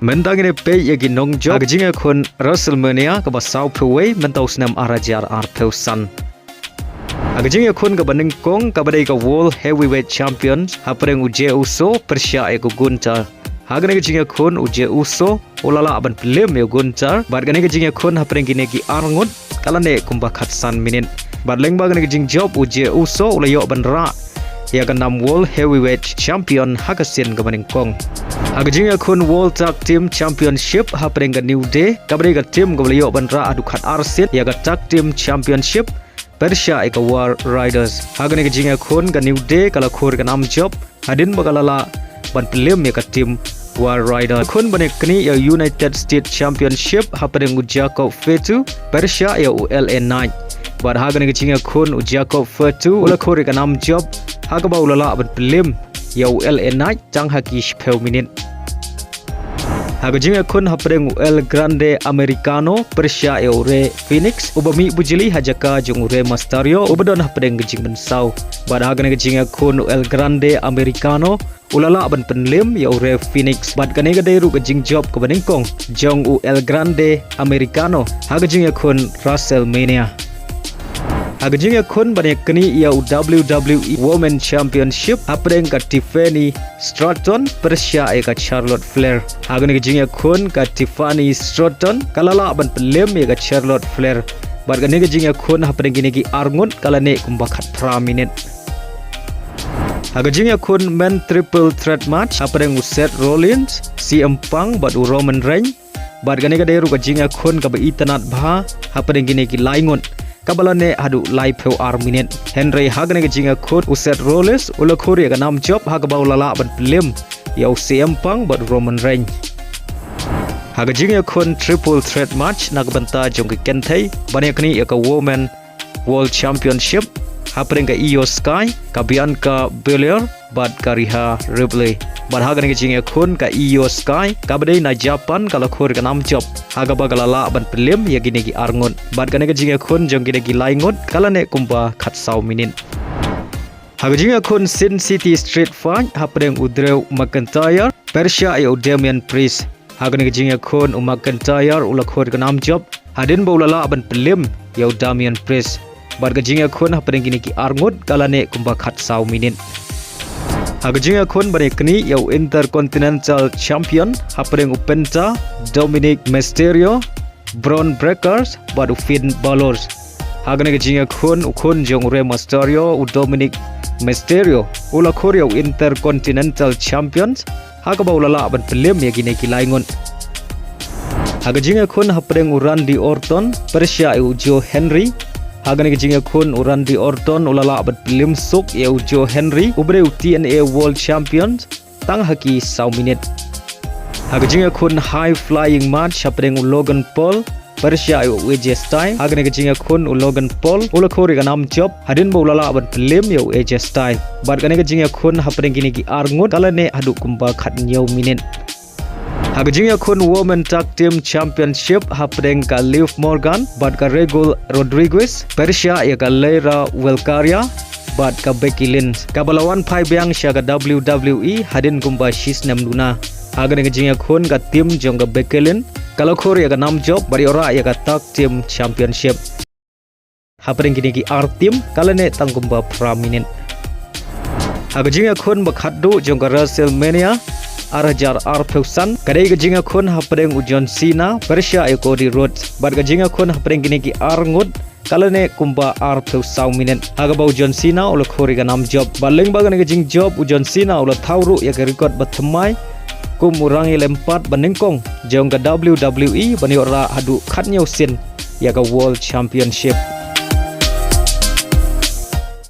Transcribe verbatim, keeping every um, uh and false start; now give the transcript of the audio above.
Mynta ngin ïa peit ïa ki nongjop ha ka jingïakhun WrestleMania kaba sawphew wei mynta u snem ar hajar arphew san. Ha ka jingïakhun kaba nyngkong kaba dei ka World Heavyweight Champion hapdeng u Jey Uso pyrshah ïa u Gunther. Ha kane ka jingïakhun u Jey Uso u la lah ban pynliem ïa u Gunther bad kane ka jingïakhun hapdeng kine ki arngut ka la neh kumba khatsan minit. Bad lyngba kane ka jingjop u Jey Uso u la ïoh ban rah ïa ka nam World Heavyweight Champion ha ka sien kaba nyngkong. Ha ka jingïakhun World Tag Team Championship hapdeng ka New Day kaba dei ka team kaba la ïoh ban rah haduh khatar sien ïa ka Tag Team Championship pyrshah ïa ka War Raiders. Ha kane ka jingïakhun ka New Day ka la khur ïa ka nam jop hadien ba ka la lah ban pynliem ïa ka team War Raiders. Khun ba nyngkong ïa United States Championship hapdeng u Jacob Fatu pyrshah ïa u L A Knight. Bad ha kane ka jingïakhun u Jacob Fatu u la khur ïa ka nam jop ha kaba u la lah ban pynliem ïa u L A Knight tang ha ki shiphew minit. Ha ka jingïakhun hapdeng u El Grande Americano pyrshah ïa u Rey Fenix uba mih bujli ha jaka jong u Rey Mysterio uba don hapdeng ka jingmynsaw. Bad ha kane ka jingïakhun u El Grande Americano u la lah ban pynliem ïa u Rey Fenix bad kane ka dei ruh ka jingjop kaba nyngkong jong u El Grande Americano ha ka jingïakhun WrestleMania. Ha ka jingïakhun ba nyngkong ïa u W W E Women Championship hapdeng ka Tiffany Stratton pyrshah ïa ka Charlotte Flair. Ha kane ka jingïakhun ka Tiffany Stratton ka la lah ban pynliem ïa ka Charlotte Flair. Bad kane ka jingïakhun hapdeng kine ki arngut ka la neh kumba khatphra minit. Ha ka jingïakhun Men Triple Threat Match hapdeng u Seth Rollins, C M Punk bad u Roman Reigns. Bad kane ka dei ruh ka jingïakhun kaba itynnad bha hapdeng kine ki lai ngut kaba la neh haduh laiphew ar minit. Hynrei ha kane ka jingïakhun u Seth Rollins u la khur ïa ka nam jop ha kaba u la lah ban pynliem ïa u C M Punk bad u Roman Reigns. Ha ka jingïakhun Triple Threat Match na ka bynta jong ka kynthei ba nyngkong ïa ka Women World Championship hapdeng ka Iyo Sky, ka Bianca Belair bad ka Rhea Ripley. Bad ha kane ka jingïakhun ka Iyo Sky kaba dei na Japan ka la khur ïa ka nam jop ha kaba ka la lah ban pynliem ïa kine ki arngut. Bad kane ka jingïakhun jong kine ki lai ngut ka la neh kumba khatsaw minit. Ha ka jingïakhun Sin City Street Fight hapdeng u Drew McIntyre pyrshah ïa u Damian Priest. Ha kane ka jingïakhun u McIntyre u la khur ïa ka nam jop hadien ba u la lah ban pynliem ïa u Damian Priest. Bad ka jingïakhun hapdeng kine ki arngut ka la neh kumba khatsaw minit. Ha ka jingïakhun ba nyngkong ïa u Intercontinental Champion hapdeng u Penta, Dominic Mysterio, Bron Breakker bad u Finn Balor. Ha kane ka jingïakhun u khun jong u Rey Mysterio u Dominic Mysterio u la khur ïa u Intercontinental Champion ha kaba u la lah ban pynliem ïa kine ki lai ngut. Ha ka jingïakhun hapdeng u Randy Orton pyrshah ïa u Joe Hendry. Ha kane ka jingïakhun u Randy Orton u la lah ban pynliem suk ïa u Joe Hendry uba dei u T N A World Champion tang ha ki saw minit. Ha ka jingïakhun High Flying Match hapdeng u Logan Paul pyrshah ïa u A J Styles. Ha kane ka jingïakhun u Logan Paul u la khur ïa ka nam jop hadien ba u la lah ban pynliem ïa u A J Styles. Bad kane ka jingïakhun hapdeng kine ki arngut ka la neh haduh kumba khathynñiew minit. Ha ka jingïakhun Women Tag Team Championship hapdeng ka Liv Morgan bad ka Raquel Rodriguez pyrshah ïa ka Lyra Valkyria bad ka Becky Lynch kaba la wan phai biang sha ka W W E hadien kumba shi snem duna. Ha kane ka jingïakhun ka team jong ka Becky Lynch ka la khur ïa ka nam jop bad ïoh rah ïa ka Tag Team Championship. Hapdeng kine ki ar team ka la neh tang kumba phra minit. Ha ka jingïakhun ba khatduh jong ka WrestleMania ar hajar arphew san ka dei ka jingïakhun hapdeng u John Cena pyrshah ïa u Cody Rhodes. Bad ka jingïakhun hapdeng kine ki arngut ka la neh kumba arphew saw minit ha kaba u John Cena u la khur ïa ka nam jop. Bad lyngba kane ka jingjop u John Cena u la thaw ruh ïa ka record ba thymmai kum u rangïalehpat ba nyngkong jong ka W W E ban ïoh rah haduh khathynñiew sien ïa ka World Championship.